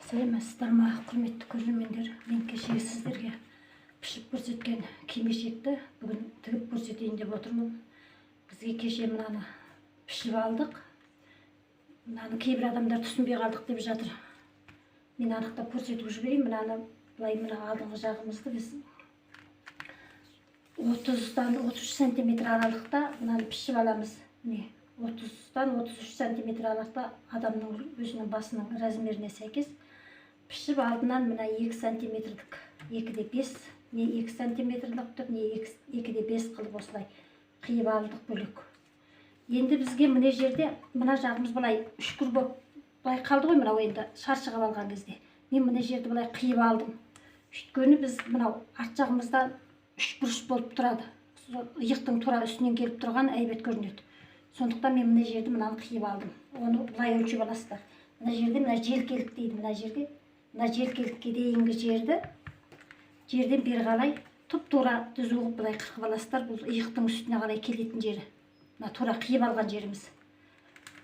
Сәлеметсіздер ме, құрметті көрермендер. Мен кеше сіздерге пішіп көрсеткен кимешекті бүгін тігіп көрсетейін деп отырмын. Бізге кеше мынаны пішіп алдық. Мынаны кейбір адамдар түсінбей қалдық деп жатыр. Мен анықтап көрсетіп жіберейін. Мынаны былай, мына алдыңғы жағымызды біз 30-дан 33 сантиметр аралықта мынаны пішіп аламыз. Міне 30-дан 33 сантиметр аралықта адамның өзінің басының размеріне сәйкес пішіп алдынан мына 2 сантиметрлік, 2,5, не 2 сантиметрлік түп, не 2,5 қылып осылай қиып алдық бөлек. Енді бізге мына жерде мына жағымыз былай үшкір болып былай қалды ғой, мынау енді шаршы қылып алған кезде. Мен мына жерді былай қиып алдым. Өйткені біз мынау арт жағымызда үшбұрыш болып тұрады. Иықтың тура үстінен келіп тұрған әйбет көрінеді. Сондықтан мен мына жерді мынаны қиып алдым. Оны былай өлшеп аласыздар. Мына жерде мына желкелік дейді, мына жерде мына желкелікке дейінгі жерді жерден бері қарай тұп-тура түзу қылып былай қырқып аласыздар. Бұл иықтың үстіне қарай келетін жері. Мына тура қиып алған жеріміз.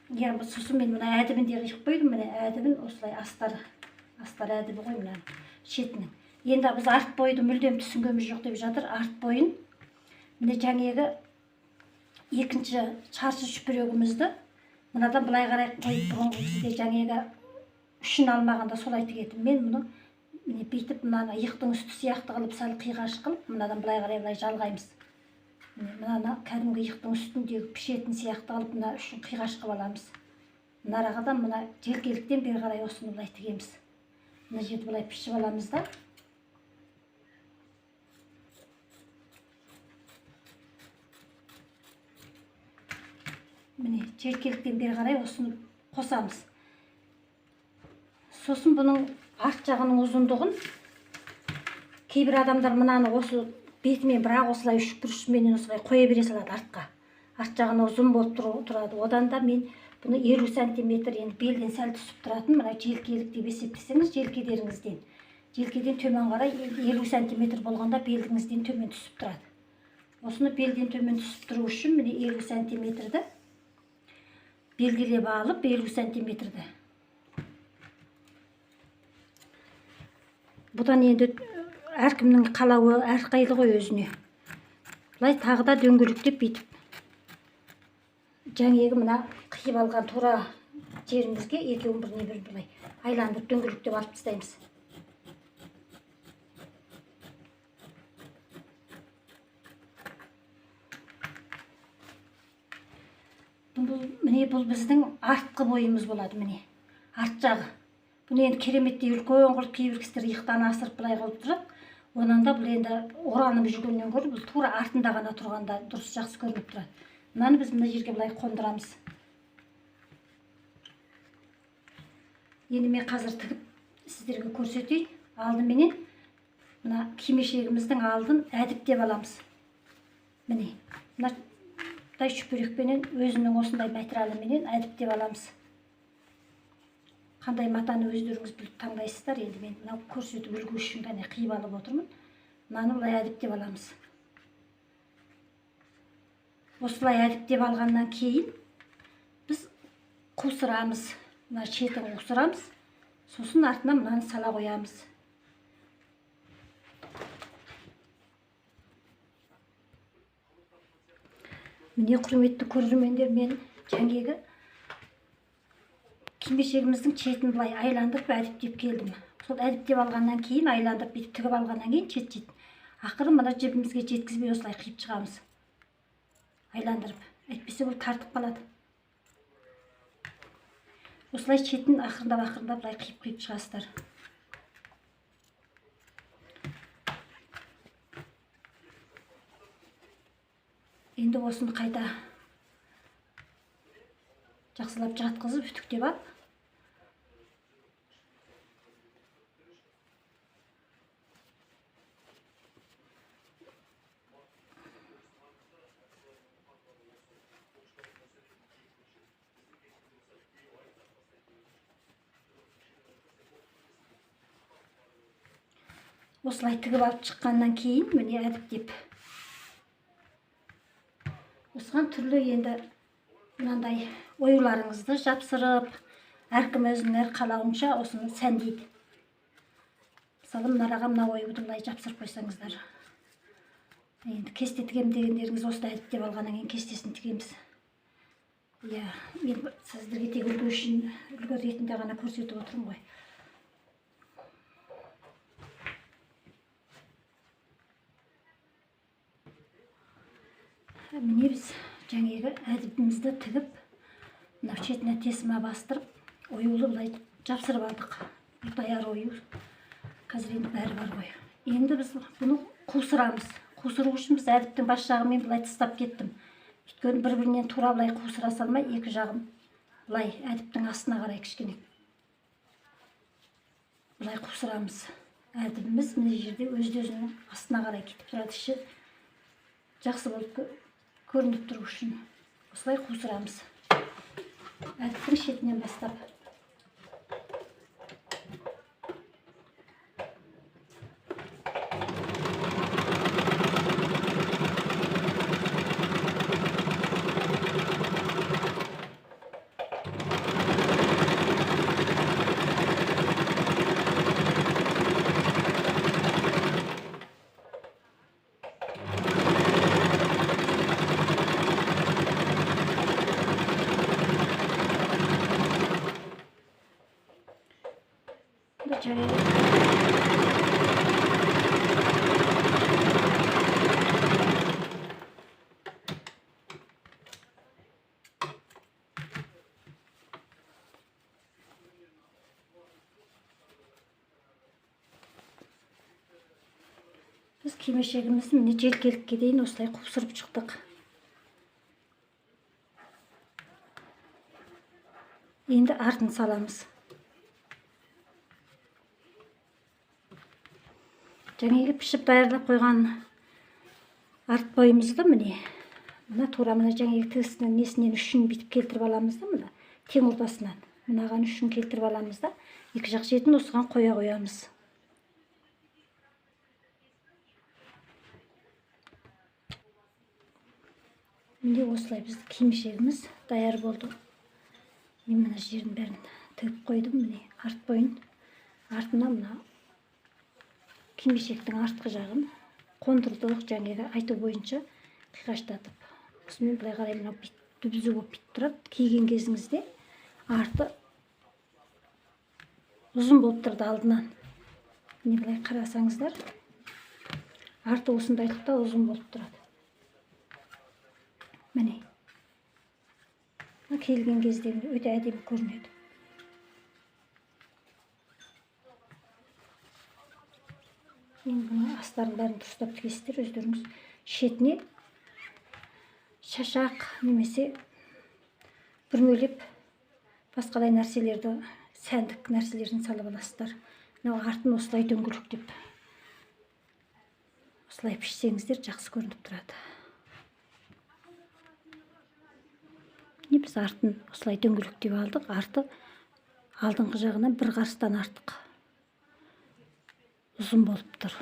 Яғни сосын мен мына әдібін де қиып қойдым. Міне әдібін осылай астар әдібі ғой мына шетінің. Енді біз арт бойды мүлдем түсінгеніміз жоқ деп жатыр. Арт бойын міне жаңағы екінші шаршы шүпірегімізді мынадан былай қарай қойып, бұрынғы бізде жаңағы үшін алмағанда солай тігетін. Мен мұны міне бүйтіп мынаны иықтың үсті сияқты қылып сәл қиғаш қылып мынадан былай қарай былай жалғаймыз. Міне мынаны кәдімгі иықтың үстіндегі пішетін сияқты қылып мына үшін қиғаш қылып аламыз. Мына арағадан мына желкеліктен бері қарай осыны былай тігеміз. Мына жерді былай пішіп аламыз да. Міне желкеліктен бері қарай осыны қосамыз. Сосын бұның арт жағының ұзындығын кейбір адамдар мынаны осы бетімен бірақ осылай үшбұрышменен осылай қоя бере салады артқа. Арт жағына ұзын болып тұрады. Одан да мен бұны 50 сантиметр енді белден сәл түсіп тұратын мына желкелік деп есептесеңіз, желкелеріңізден. Желкеден төмен қарай 50 сантиметр болғанда белдіңізден төмен түсіп тұрады. Осыны белден төмен түсіп тұру үшін міне 50 сантиметрді белгілеп алып, 50 сантиметрді. Бұдан енді әркімнің қалауы әрқайлы ғой өзіне. Былай тағы да дөңгелектеп бүйтіп жаңағы мына қиып алған тура жерімізге екеуін біріне бір былай айландырып дөңгелектеп алып тастаймыз. Бұл, міне бұл біздің артқы бойымыз болады, міне арт жағы. Бұны енді кереметтей үлкен қылып кейбір кісілер иықтан асырып былай қылып тұрады. Онан да бұл енді оранып жүргеннен гөрі бұл тура артында ғана тұрғанда дұрыс жақсы көрініп тұрады. Мынаны біз мына жерге былай қондырамыз. Енді мен қазір тігіп сіздерге көрсетейін. Алдыменен мына кимешегіміздің алдын әдіптеп аламыз. Міне мынадай шүпірекпенен өзінің осындай материалыменен әдіптеп аламыз. Қандай матаны өздеріңіз біліп таңдайсыздар. Енді мен мынау көрсетіп үлгі үшін ғана қиып алып отырмын. Мынаны былай әдіптеп аламыз. Осылай әдіптеп алғаннан кейін біз қусырамыз. Мына шетін қусырамыз. Сосын артына мынаны сала қоямыз. Міне құрметті көрермендер, мен жаңағы кимешегіміздің шетін былай айландырып әдіптеп келдім. Сол әдіптеп алғаннан кейін айландырып бүйтіп тігіп алғаннан кейін шет-шетін ақыры мына жібімізге жеткізбей осылай қиып шығамыз. Айландырып, әйтпесе бұл тартып қалады. Осылай шетін ақырындап былай қиып шығасыздар. Енді осыны қайта жақсылап жатқызып үтіктеп алып, осылай тігіп алып шыққаннан кейін міне әдіптеп осыған түрлі енді мынандай оюларыңызды жапсырып, әркім өзінің әр қалауынша осыны сәндейді. Мысалы, мына араға мына оюды былай жапсырып қойсаңыздар. Енді кесте тігемін дегендеріңіз, осылай әдіптеп алғаннан кейін кестесін тігеміз. Иә, мен сіздерге тек үлгі үшін, үлгі ретінде ғана көрсетіп отырмын ғой. Міне, біз жаңағы әдібімізді тігіп, мына шетіне тесіме бастырып, оюлы былай жапсырып алдық. Бұл даяр ою. Қазір енді бәрі бар ғой. Енді біз бұны қусырамыз. Қусыру үшін біз әдіптің бас жағымен былай тыстап кеттім. Өйткені бір бірінен тура былай қусыра салмай, екі жағын былай әдіптің астына қарай кішкене былай қусырамыз. Әдібіміз мына жерде өз өзінің астына қарай кетіп тұрады, іші жақсы болып көрініп тұру үшін осылай қусырамыз. Әдіптің шетінен бастап. Жарайды. Біз кимешегімізді, міне, желкелікке дейін осылай қусырып шықтық. Енді артын саламыз. Жаңағы пішіп даярлап қойған арт бойымызды, міне, мына тура мына жаңағы тігісінің несінен үшін бүйтіп келтіріп аламыз да, мына тең ортасынан мынаған үшін келтіріп аламыз да, екі жақ шетін осыған қоя қоямыз. Міне, осылай біздің кимешегіміз даяр болды. Мен мына жерін бәрін тігіп қойдым. Міне, арт бойын, артына мына кимешектің артқы жағын қондырдық, жаңағы айту бойынша қиғаштатып. Осымен былай қарай мынау түп түзу болып бүйтіп тұрады. Киген кезіңізде арты ұзын болып тұрды алдынан. Міне, былай қарасаңыздар, арты осындайлықта ұзын болып тұрады. Міне, мына киілген кезде өте әдемі көрінеді. Енді бұны астарын бәрін дұрыстап тігесіздер өздеріңіз. Шетіне шашақ немесе бүрмелеп басқадай нәрселерді, сәндік нәрселерін салып аласыздар. Мынау артын осылай дөңгелектеп, осылай пішсеңіздер, жақсы көрініп тұрады. Міне, біз артын осылай дөңгелектеп алдық. Арты алдыңғы жағынан бір қарыстан артық ұзын болып тұр.